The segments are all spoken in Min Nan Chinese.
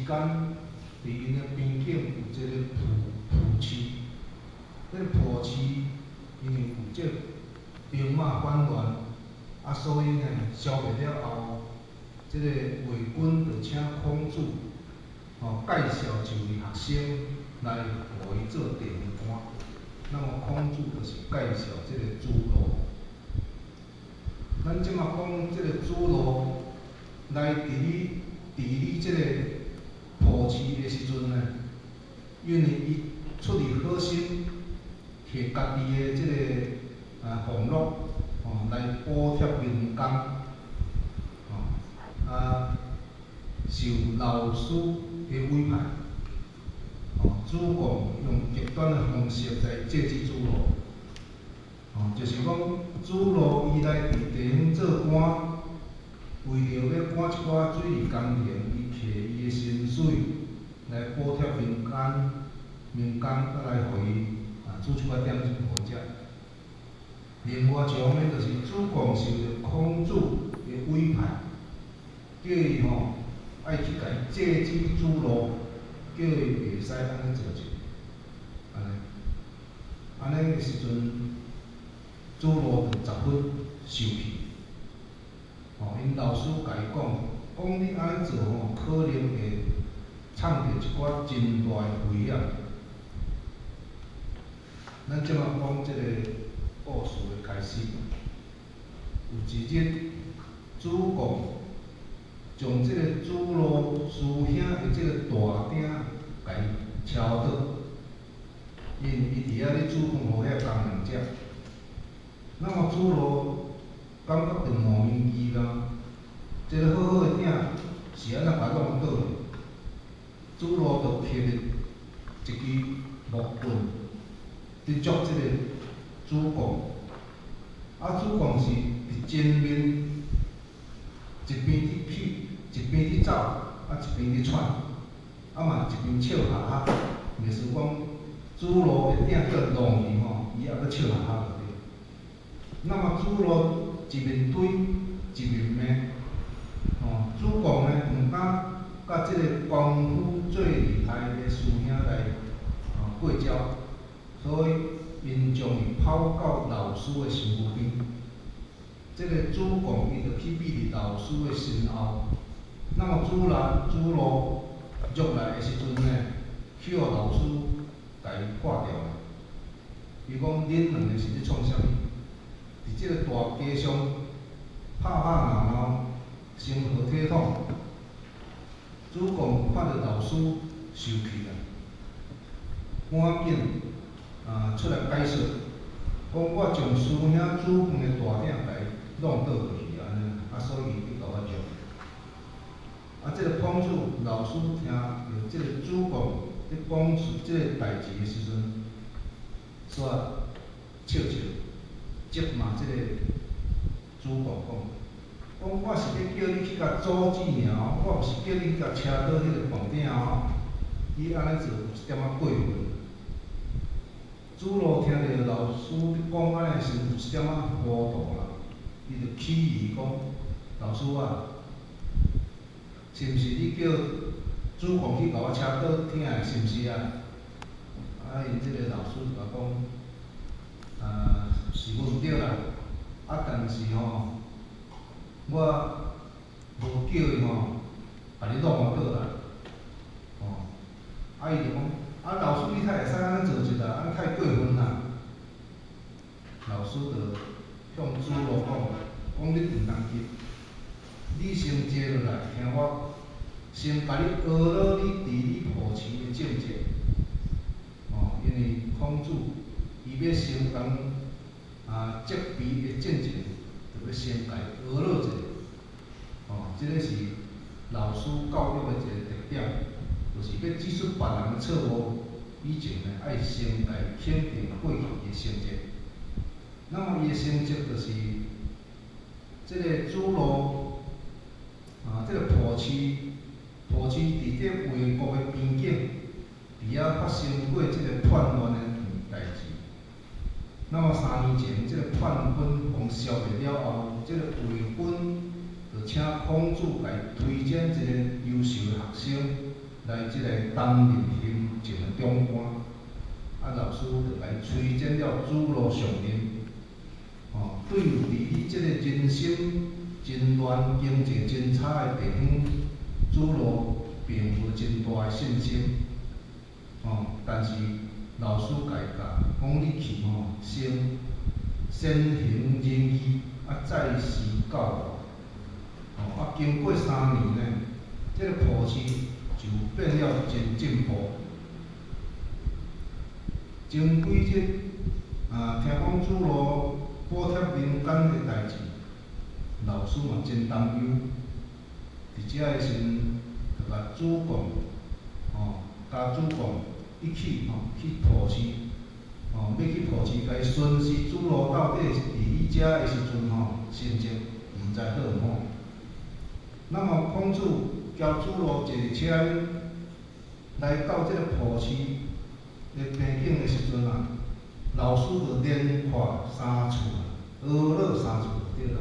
間，佇𪜶的邊境有一个蒲蒲市，這个蒲市因為有這個兵馬反亂，啊，所以呢，消滅了後，這個魏軍就請孔子，吼，介紹一位學生來予伊做地方官。那麼孔子就是介紹這个子路。咱這馬講這个子路來治理這个蒲市的時陣呢，因為伊出於好心，摕家己的這个俸祿，吼，來補貼民工，吼，啊，受老師的委派，吼，子貢用極端的方式來制止子路，吼，就是講子路伊來佇地方做官，為著欲趕一寡水利工程，伊摕伊的薪水來補貼民間，民工啊來予伊煮一寡點心予伊食。另外一方面就是子貢受著孔子的委派，叫伊吼愛去共伊制止子路，叫伊袂使按呢做者，按呢，按呢的時陣，子路就十分受氣。吼，𪜶老師共伊講，講你按呢做吼，可能會創著一寡真大的危險。咱這馬講這個故事的開始，有一日，子貢將這個子路師兄的這個大鼎共伊敲倒，因為伊佇遐咧煮飯予遐工人食。那麼子路感覺著莫名其妙，這個好好的鼎是按怎共弄倒的？子路就提著一支木棍，佇捉這個子貢。啊，子貢是佇前面一邊佇去，一邊佇走，啊一邊佇喘，啊嘛一邊笑哈哈，意思講子路的鼎叫弄去吼，伊猶閣笑哈哈就對。那麼子路一面追一面罵，吼，子貢呢毋敢佮這個功夫最厲害的師兄來過招，所以𪜶將伊拋到老師的身軀邊。這個子貢伊就去覕佇老師的身後。那麼子路入來的時陣呢，去予老師共伊看著了。伊講恁兩個是咧創啥物？佇這個大街上拍拍鬧鬧，成何體統？子貢看著老師受氣啦，趕緊出來解釋，講我將師兄煮飯的大鼎共伊弄倒去按呢，啊所以伊去共我捉。啊，這个孔子老師聽著這個子貢咧講述這个代誌的時陣，煞笑笑，責罵這個子貢講，講我是欲叫你去共阻止爾，我毋是叫你去共車倒彼个飯鼎哦。你按呢做有一點仔過分。子路聽著老師咧講按呢時，有一點仔糊塗啦，伊就起疑講：老師啊，是毋是你叫子貢去共我車倒鼎的，是毋是啊？啊，𪜶這个老師就共講，啊，是無毋對啦，啊，但是吼，我無叫伊吼，共你弄倒啦，吼，啊，伊就講，啊，老師你較會使按呢做者啦，按呢太過分啦。老師就向子路講，講你毋通急，你先坐落來聽我，先共你學落你治理蒲市的政策。吼，因為孔子伊欲先共責備的進前，就欲先共伊學落者。吼，這个是老師教育的一個特點，就是欲指出別人的錯誤以前呢，愛先共伊肯定過去的成績。那麼伊的成績就是這个子路啊，這個蒲市，蒲市佇這衛國的邊境，佇遐發生過這个叛亂的代誌。那麼3年前，這个叛軍予消滅了後，這个衛軍就請孔子共伊推薦一個優秀的學生來來這个擔任行政的長官，啊，老師就共伊推薦了主路上任。吼，對佇你這个人心真亂、經濟真差的地方，主路並無真大的信心。吼，但是老師共伊教，講你去吼，先先行仁義，啊，再施教化。吼，啊，經過3年呢，這个浦市就變了真進步。前幾日啊，聽講主路補貼民間的代誌，老師嘛真擔憂。佇遮的時陣，就共主管吼，佮主管一起吼去浦市，吼欲去浦市共伊巡視主路到底佇你遮的時陣吼，心情毋知好毋好。那麼孔子交子路坐佇車頂來到這个浦市的邊境的時陣啊，老師就連看三次，呵咾三次就對啦。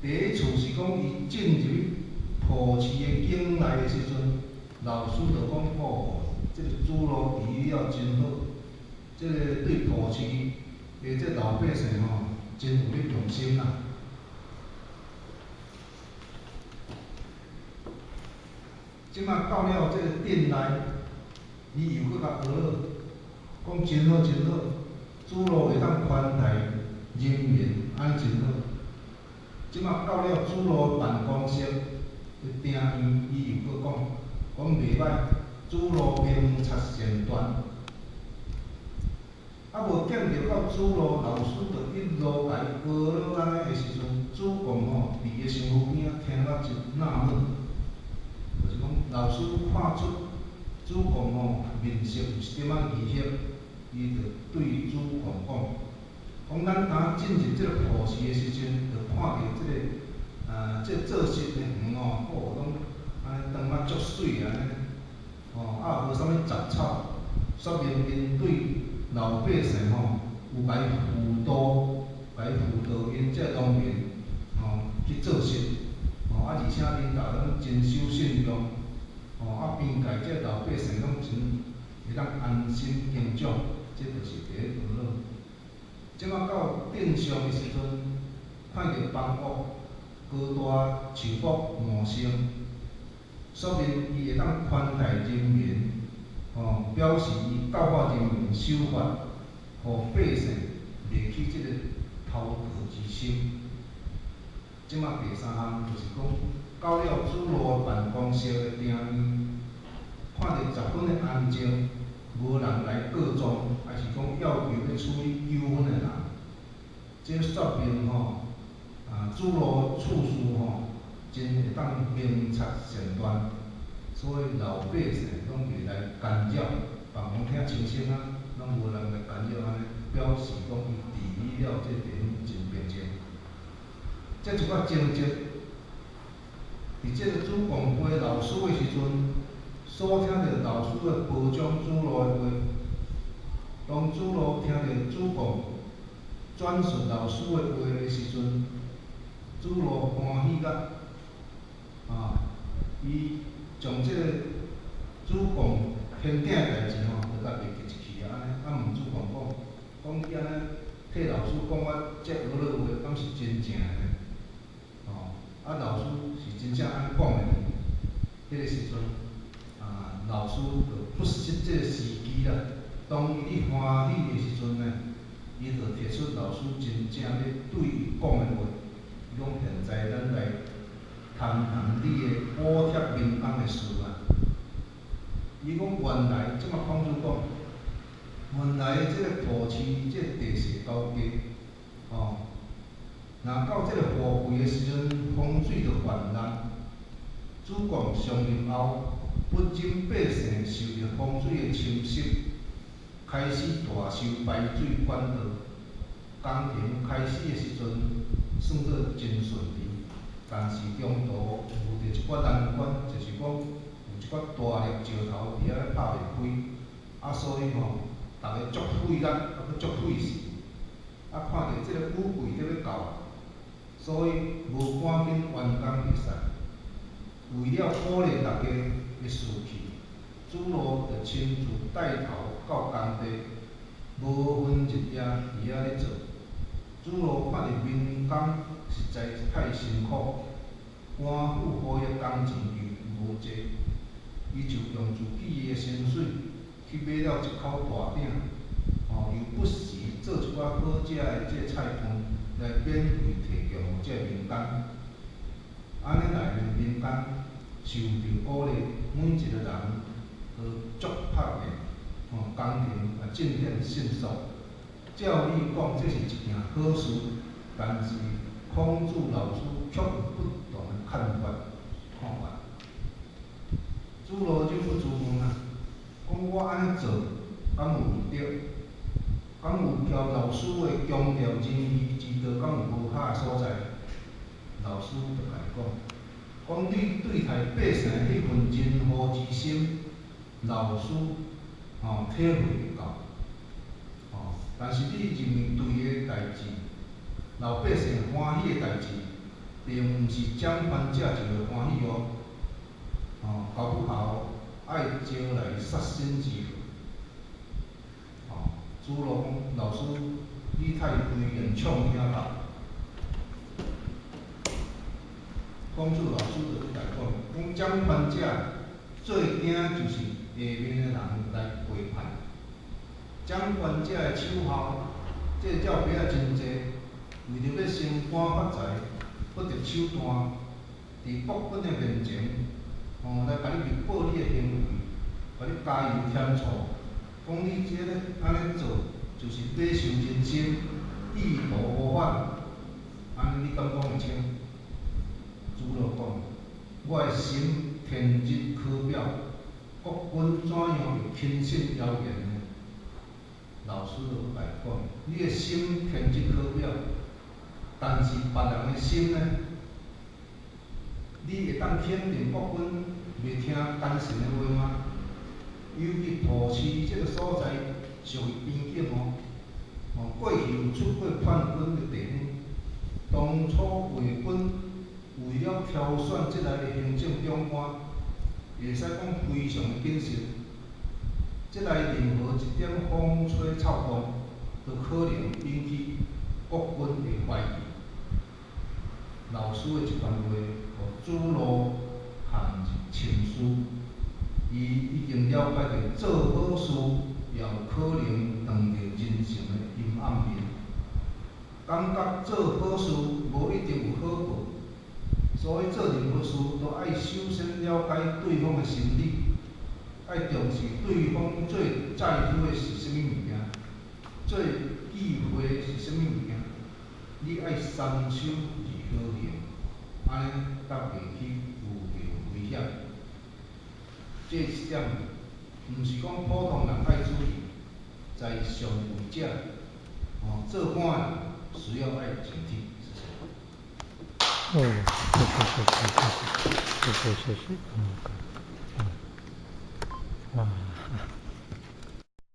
第一次是講伊進入去浦市的境內的時陣，老師就講吼，這个子路治理了真好，這個對浦市的這老百姓吼，真有咧用心啦。這馬到了這個鎮內，伊又閣共呵咾，講真好真好，子路會當寬待人民，按呢真好。這馬到了子路辦公室的庭院，伊又閣講，講袂䆀，子路明察善斷。啊，無見著到子路老師就一路共伊呵咾按呢的時陣，子貢吼佇伊的身軀邊仔聽了真納悶，就是講老師看出子貢吼面色有一點仔疑惑，伊就對子貢講，講咱當進入這个浦市的時陣，就看著這个啊，這個做穡的園吼，哦，攏按呢長啊足媠按呢，吼，啊無啥物雜草，說明𪜶對老百姓吼有共伊輔導，共伊輔導𪜶這農民吼去做穡，吼啊而且𪜶逐家攏真守信用，吼啊邊界這老百姓攏真會當安心耕種，這就是第一呵咾。這馬到鎮上的時陣，看著房屋高大樹木茂盛，說明伊會當寬待人民，吼，表示伊教化人民守法，予百姓袂起這個偷盜之心。這馬第三項就是講，到了子路辦公室的庭院，看著十分的安靜，無人來告狀，抑是講要求欲處理糾紛的人，這說明吼，啊子路處事吼，真會當明察善斷，所以老百姓攏袂來干擾，辦公廳清醒啊，攏無人來干擾按呢，表示講伊治理了這地方真平靜。這一寡情節，佇這个子貢陪老師的時陣，所聽著老師的褒獎子路的話，當子路聽著子貢轉述老師的話的時陣，子路歡喜甲，啊，伊將這個子貢天頂的代誌吼，就共袂記一去啊，按呢，啊問子貢講，講你按呢替老師講我這呵咾話，敢是真正的呢？吼，啊老師是真正按呢講的呢？彼個時陣，啊，老師就不失這個時機啦。當伊咧歡喜的時陣呢，伊就提出老師真正咧對伊講的話，伊講現在咱來談談你的補貼民工的事啊。伊講原來，這馬孔子講，原來這个浦市這個地勢高低，吼，若到這個雨季的時陣，洪水就泛濫。子貢上任後，不忍百姓受著洪水的侵襲，開始大修排水管道。工程開始的時陣，算做真順利，但是中途遇著一寡難關，就是講有一寡大粒石頭佇遐咧拍袂開，啊，所以吼，逐家足費力，啊，閣足費時，啊，看著這個雨季欲到，所以無趕緊完工會使。為了鼓勵大家的士氣，親自帶頭到工地，無分日夜佇遐咧做。子路看著民工實在太辛苦，官府予伊的工錢又無濟，伊就用自己的薪水去買了一口大鼎，吼，又不時做一寡好食的這個菜飯來免費提供予這個民工。按呢來呢，民工受著鼓勵，每一個人都足拍拼，吼，工程也進展迅速。照理講，這是一件好事，但是孔子老師卻有不同的看法。看法。子路就不自問啊，講我按呢做，敢有毋對？敢有徛老師的強調仁義之道，敢有無合的所在？老師就共伊講，講你對待百姓的彼份仁和之心，老師吼體會會到。吼，但是你認為對的代誌，老百姓歡喜的代誌，並毋是掌權者就會歡喜哦。吼，搞不好愛招來殺身之禍。吼，子路講，老師，你太危言聳聽吧。孔子老師就閣共伊講，講掌權者最驚就是下面的人來背叛。掌權者的手下，這個照片仔真濟，為著欲升官發財，不擇手段，佇國君的面前，吼，來共你密報你的行為，共你加油添醋，講你這个按呢做，就是買受人心，意圖謀反，按呢你敢講會清？子路講，我的心天日可表，國君怎樣會輕信謠言呢？老師就閣共伊講，你的心天日可表，但是別人的心呢？你會當肯定國君袂聽奸臣的話嗎？尤其塗市這個所在屬於邊境哦，哦，過去有出過叛軍的地方，當初魏軍為了挑選這內的行政長官，會使講非常的謹慎。這內任何一點風吹草動，都可能引起國君的懷疑。老師的這番話，予子路陷入深思。伊已經了解著做好事也有可能撞著人性的陰暗面，感覺做好事無一定有好報，所以做任何事都愛首先了解對方的心理，愛重視對方最在乎的是啥物物件，最忌諱的是啥物物件。你愛三思而後行，按呢才袂去遇著危險。這一點，毋是講普通人愛注意，在上位者，哦，做官的需要愛警惕。謝謝。哦，謝謝謝謝謝謝謝謝謝，嗯，嗯，啊。